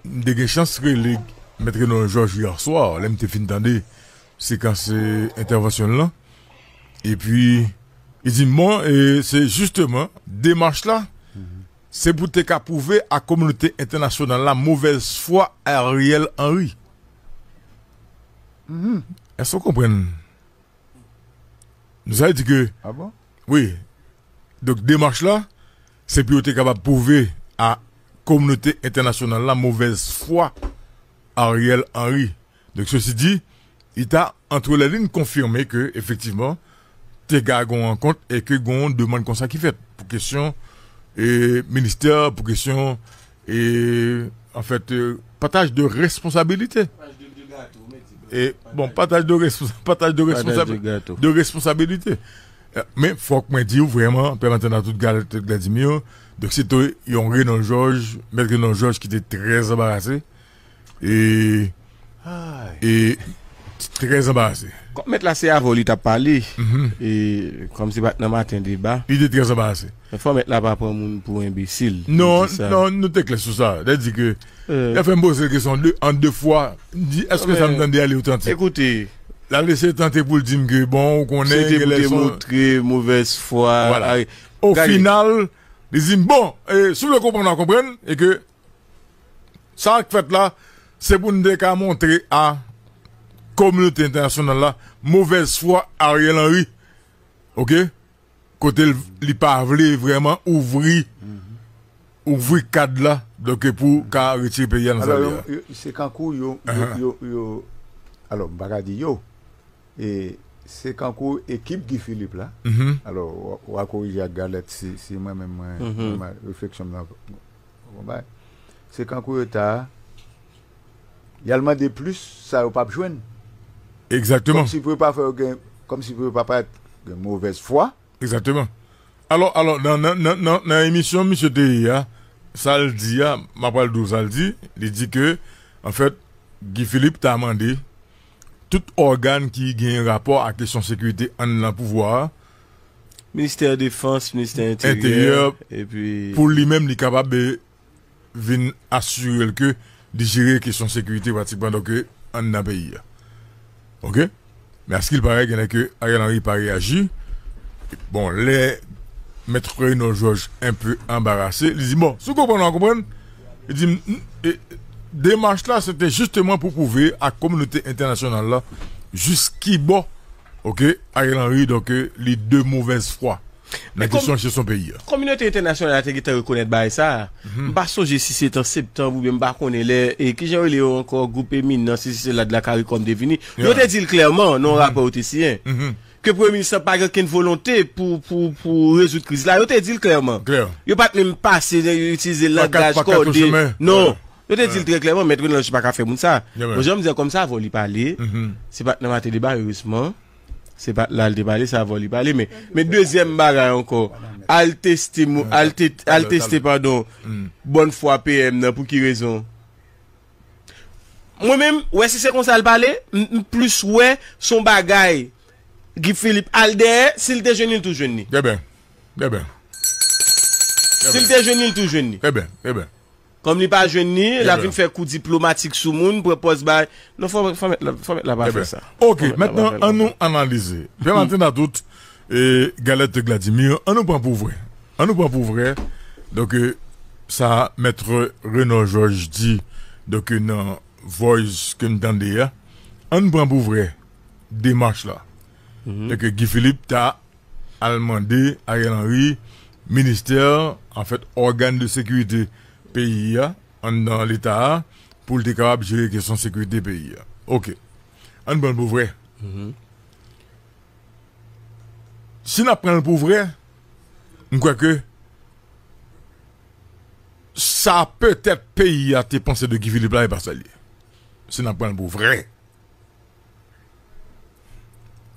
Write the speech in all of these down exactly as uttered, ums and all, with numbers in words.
M te gen chans rele Mèt Renan Jòj yè swa, lè m te fin tande sekans, eh, entèvansyon l lan. Epi, li di m, bon, e se jisteman, demach la, se pou te ka pwouve a kominote entènasyonal la movèz fwa Ariel Henry. Èske w konprann? Nou sa di ke, ah bon? Wi. Donk, demach la, se pou yo te kapab pwouve a kominote entènasyonal la movèz fwa Ariel Henry. Donk, sesi di, li ta, antre lè liy, konfime ke, efektivman, te ka gen yon rankont e ke gen yon demann konsa ki fèt pou kesyon, e, ministè, pou kesyon, e, anfèt, e, pataj de responsabilite. E, bon, pataj de respons-, pataj de responsab-, de responsabilite. E, men, fòk mwen di w, vrèman, pèmèt nan tout gal-, tout Vladimir, donk, se te yon Renan Jòj, Mèt Renan Jòj ki te trè anbarase. E, e trè anbarase. Kòm mèt la se avè w li t ap pale, e kòm se pa t nan maten deba. Li te trè anbarase. Fò mèt la pa pran moun pou enbesil. Non, non, nou te klè sou sa. Lè di ke, lè fè m poze l kesyon de, an de fwa, m di, èske sa m tande a li otantik? Ekoute. L ap eseye tante pou l di m ke, bon, ou konnen, se te pou te montre movèz fwa. Vwala. O final, li di m, bon, e, si w vle konprann, w a konprann, e ke sa k fèt la, se pou n te ka montre a kominote entènasyonal la movèz fwa Ariel Henry. Oke? Kote l, li pa vle vrèman ouvri, ouvri kad la, donk, pou ka retire peyi a nan sa l ye a. Alò, yo, yo, se kankou yo, yo, yo, yo, alò, m pa ka di yo, e se kankou ekip Guy Philippe la. Alò, w a, w a korije ak Galèt si, si mwen menm mwen, mwen, refleksyon m nan, bon, bay. Se kankou yo ta, y al mande plis, sa yo p ap jwenn. Egzakteman. Kòmsi pou yo pa fè yo gen, kòmsi pou yo pa parèt gen movèz fwa. Egzakteman. Alò, alò, nan, nan, nan, nan, nan emisyon misye te ye a, sa l di a, m ap pral di w sa l di, li di ke, anfèt, Guy Philippe ta mande tout ògàn ki gen rapò ak kesyon sekirite anndan pouvwa a, Ministè Defans, Ministè Enteryè, enteryè, epi pou li menm, li kapab, e, vin asire l ke li jere kesyon sekirite pratikman, donk, anndan peyi a. Oke? Men askil parèt, genlè ke Ariel Henry pa reyaji. Bon, lè Mèt Renan Jòj enpe anbarase, li di, bon, si w konprann, w a konprann. Li di, m, m, e, demach la, se te jisteman pou pwouve a kominote entènasyonal la jis ki bò, oke, Ariel Henry, donk, li de movèz fwa nan kesyon jesyon peyi a. Kominote entènasyonal la te gentan rekonèt bagay sa a. M pa sonje si se te an septanm oubyen m pa konnen lè, e kijan yo rele yo ankò, gwoup eminan, sesi sela de la CARICOM te vini. Yo te di l klèman nan yon rapò yo te siyen ke premye minis lan pa gen okenn volonte pou, pou, pou rezoud kriz la. Yo te di l klèman. Yo pa t menm pase, itilize langaj kòde. Non. Yo te di l trè klèman, Mèt Renan Jòj pa ka fè moun sa. Bon, jan m di a kòmsa, avè w li pale. Se pa t nan maten deba, erezman. Se pa t la l te pale, se avè w li pale. Men, men dezyèm bagay ankò, al teste, mo- al te- al teste, padon, bòn fwa P M nan, pou ki rezon? Mwen menm, wè, si se konsa l pale, m m plis wè se yon bagay Guy Philippe al dèyè, si l te jwenn li, l tou jwenn li. Trè byen. Trè byen. Si l te jwenn li, l tou jwenn li. Trè byen, trè byen. Kòm li pa jwenn li, l ap vin fè kou diplomatik sou moun, pran pòz bay. Non, fò, fò mèt la, fò mèt la pa fè sa. Oke, mentnan, ann nou analize. Pè Maten a tout, e, Galèt Vladimir, ann nou pran pou vre. Ann nou pran pou vre. Donk, e, sa Mèt Renan Jòj di, donk, e, nan voice ke n tande a, ann pran pou vre demach la. Donk, e, Guy Philippe ta al mande Ariel Henry, ministè, anfèt, ògàn de sekirite peyi a, anndan Leta a, pou l te kapab jere kesyon sekirite peyi a. Oke. Ann pran l pou vre. Si n ap pran l pou vre, m kwè ke sa petèt peyi a te panse de Guy Philippe la, e pa sa l ye. Si n ap pran l pou vre.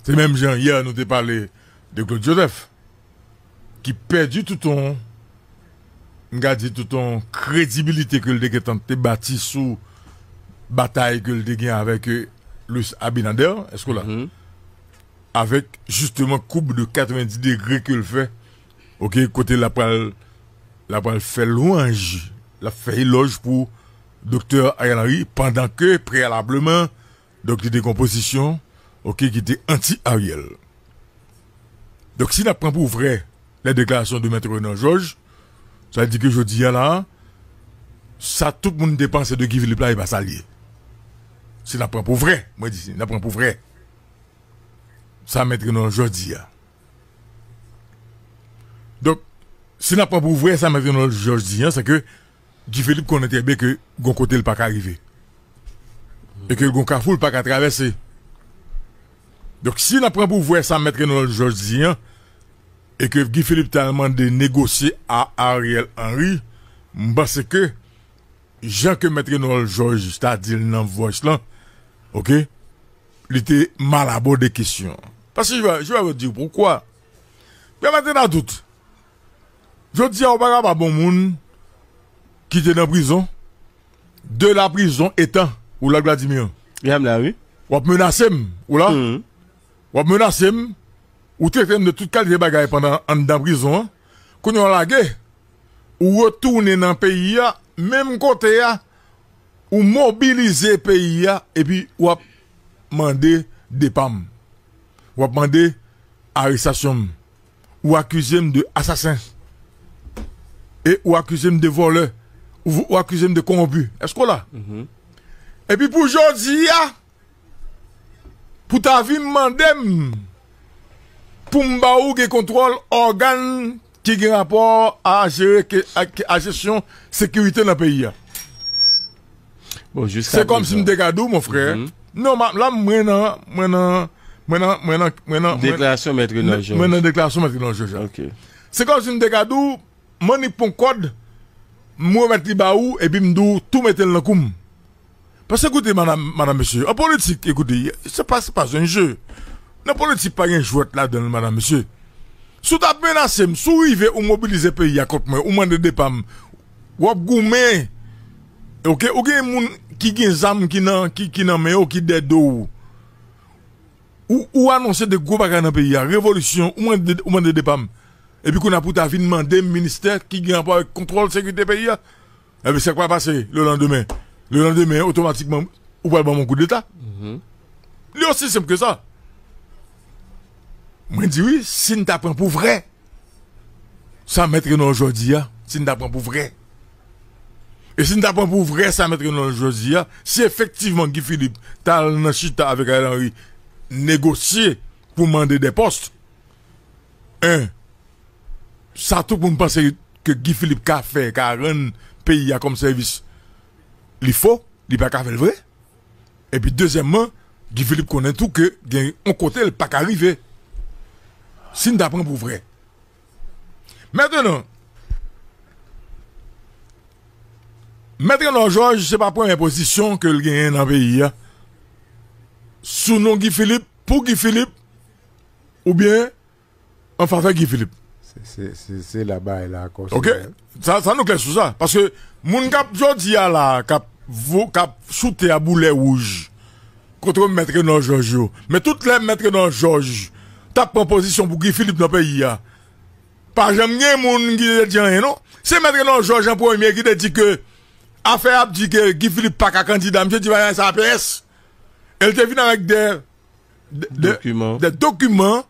Se menm jan yè nou te pale de Claude Joseph, ki pèdi tout yon, m ka di tout yon kredibilite ke l te gentan te bati sou batay ke l te gen avèk, e, Luis Abinader, èske w la? Avèk, jisteman, koub de katrevendis degre ke l fè, oke, kote l ap pral, l ap pral fè lwanj, l ap fè elòj pou Doktè Ariel Henry, pandan ke preyalableman, donk, li te gon pozisyon, oke, ki te anti-Ariel. Donk, si n ap pran pou vrè les déclarations de Maître Renan Georges, sa vle di ke jodi a la, sa tout moun te panse de Guy Philippe la, e pa sa l ye. Si n ap pran pou vrè, mwen di, si n ap pran pou vrè, sa Maître Renan Georges di a. Donk, si n ap pran pou vrè sa Maître Renan Georges di a, se ke Guy Philippe konnen trè byen ke gon kote l pa ka rive. E ke gon kafou l pa ka travèse. Donk, si n ap pran pou vrè sa Maître Renan Georges di a, e ke Guy Philippe t al mande negosye a Ariel Henry, m panse ke jan ke Maître Renan Georges ta di l nan Voice lan, oke, li te mal abòde kesyon an. Paske je vais, je vais vous dire pourquoi. Pèmèt n a dout. Jodi a, ou pa ka pa bon moun ki te nan prizon, de la prison étant, ou la, Vladimir. Yam la, wi. W ap menase m, ou la. W ap menase m, ou trete m de tout kalite bagay pandan anndan prizon an. Kounye a w lage, ou retounen nan peyi a, menm kote a, ou mobilize peyi a, epi w ap mande depa m. W ap mande arestasyon m. Ou akize m de asasen. E ou akize m de vòlè. Ou, ou akize m de kowonpi. Èske w la? Epi pou jodi a, pou ta vin mande m pou m ba ou gen kontwòl ògàn ki gen rapò a jere ke, a, a jesyon sekirite nan peyi a. Bon, jiska Se kòmsi m prezan. te ka di w, mon frè. Non, ma, la, mwen nan, mwen nan, mwen nan, mwen nan, mwen nan, mwen, Deklarasyon Mèt Renan mwen, Georges. mwen nan deklarasyon Mèt Renan Georges. Ok. Se kòmsi m te ka di w, m annik pran kòd, m remèt li ba ou, epi m di w tou mete l nan kou m. Paske, koute, madam, madam, mesye, an politik, ekoute, se pa, se pa yon je. Nan politik, pa gen jwèt ladan l, madam, mesye. Si w t ap menase m, si w rive ou mobilize peyi a kont mwen, ou mande depa m, w ap goumen, oke? Ou gen moun ki gen zam ki nan, ki, ki nan men yo, ki dèyè do w. Ou, ou anonse de gwo bagay nan peyi a, revolisyon, ou mande, ou mande depa m. Epi kounye a pou w ta vin mande m ministè ki gen rapò avèk kontwòl sekirite peyi a. Epi sa k pral pase le landemen? Le landemen, otomatikman, ou pral ban m yon koudeta. Li osi senp ke sa. Mwen di wi, si n ta pran pou vrè sa Mèt Renan Georges di a, si n ta pran pou vrè. E si n ta pran pou vrè sa Mèt Renan Georges di a, si efektivman Guy Philippe t al nan chita avèk Ariel Henry, negosye pou mande de pòs, en, sa tout moun panse ke Guy Philippe ka fè, ka rann peyi a kòm sèvis, li fo, li pa ka fè l vre. Epi dezyèmman, Guy Philippe konnen tou ke gen yon kote l pa ka rive. Si n ta pran pou vrè. Mentnan, Mèt Renan Georges se pa premye pozisyon ke l genyen nan peyi a. Sou non Guy Philippe, pou Guy Philippe, oubyen an favè Guy Philippe. Se, se, se, se la bagay la kòmsi. Ok? Sa, sa nou klè sou sa. Paske moun k ap jodi a la, k ap vo-, k ap choute a boulè wouj kont Mèt Renan Georges yo. Men tout lè Mèt Renan Georges t ap pran pozisyon pou Guy Philippe nan peyi a, pa janm gen moun ki te di anyen, non. Se Mèt Renan Georges an premye ki te di ke afè ap di ke Guy Philippe pa ka kandida, misye di bagay sa a P S. E l te vin avèk de de, de, Dokiman. de dokiman,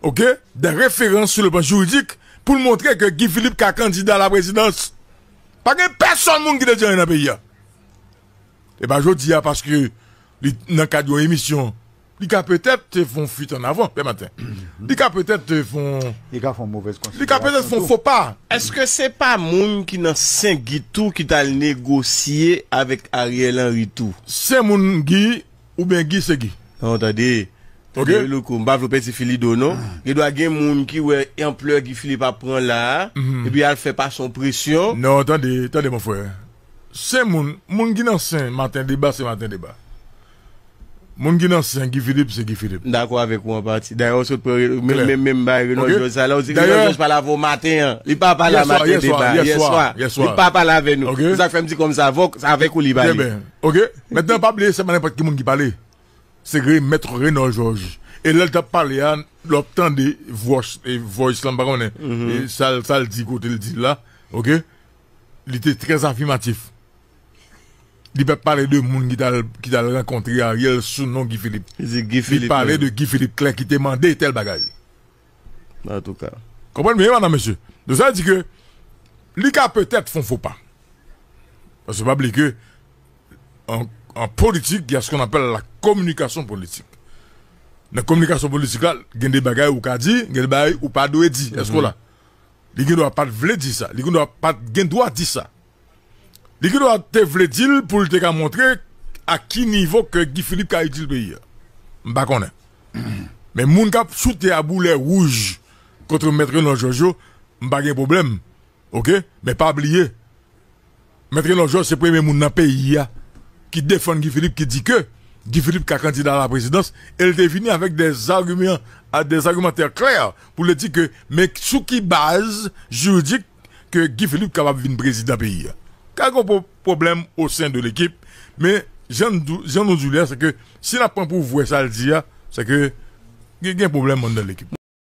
ok, de referans sou le plan jiridik pou l montre ke Guy Philippe ka kandida a la prezidans. Pa gen pèsonn moun ki te di anyen nan peyi a. E pa jodi a, paske li nan kad yon emisyon, li ka petèt te fè yon fuit an avan, pè maten. Li ka petèt te fè yon Li ka fè yon movèz Li ka petèt fè yon konsiderasyon tou. fo pa. Èske se pa moun ki nan sen Guy tou ki t al negosye avèk Ariel Henry tou? Se moun Guy, oubyen Guy se Guy. Non, tande. Ok. Tande, Louko, m pa vle w pèdi Filido, non. Gen dwa gen moun ki wè anplè Guy Philippe ap pran la a, epi al fè pase yon presyon. Non, tande, tande, mon frè. Se moun, moun ki nan sen maten deba, se maten deba. Moun ki nan sen Guy Philippe, se Guy Philippe. M dakò avèk ou an pati. Dayè, ou sot pran re-, men, Klè. men, men, bay Renan Ok. Georges sa la, ou di Dayè, Renan Georges pa lave w maten an. Li pa pale a Yèswa, maten yèswa, deba. yèswa, Yèswa. yèswa. Li pa pale avè nou. Ok. Se sa k fè m di kòmsa, avòk, se avèk ou li pale. Trè byen. Ok. Mentnan, pa bliye, se pa nenpòt ki moun ki pale. Se Re-, Mèt Renan Georges. E lè l t ap pale a, lè w ap tande voice, e voice lan, m pa konnen. Mhm. E sa l, sa l di kote l di l la, ok? Li te trè afimatif. Li pa pale de moun ki t al, ki t al rankontre Ariel sou non Guy Philippe. Li di Guy Philippe. Li pale de Guy Philippe Claire ki te mande tèl bagay. Antouka. Konprann byen, madanm, mesye. Donk, sa vle di ke li ka petèt fè yon fo pa. Paske pa bliye ke an, an politik, il y a ce qu'on appelle la communication politique. Nan kominikasyon politik la, gen de bagay ou ka di, gen de bagay ou pa dwe di. Èske w la? Li gen dwa pa t vle di sa. Li gen dwa pa t gen dwa di sa. Li gen dwa te vle di l pou l te ka montre a ki nivo ke Guy Philippe ka itil peyi a. M pa konnen. Men moun k ap choute a boulè wouj kont Mèt Renan Georges yo, m pa gen pwoblèm. Oke? Men pa bliye, Mèt Renan Georges se premye moun nan peyi a ki defann Guy Philippe, ki di ke Guy Philippe ka kandida a la prezidans, e l te vini avèk des arguments, a, des argumentaires clairs pou l di ke, men sou ki baz jiridik ke Guy Philippe kapab vin prezidan peyi a. Ka gen pwoblèm o sen de lekip, men jan nou di a, se ke si n ap pran pou vre sa l di a, se ke gen pwoblèm anndan lekip.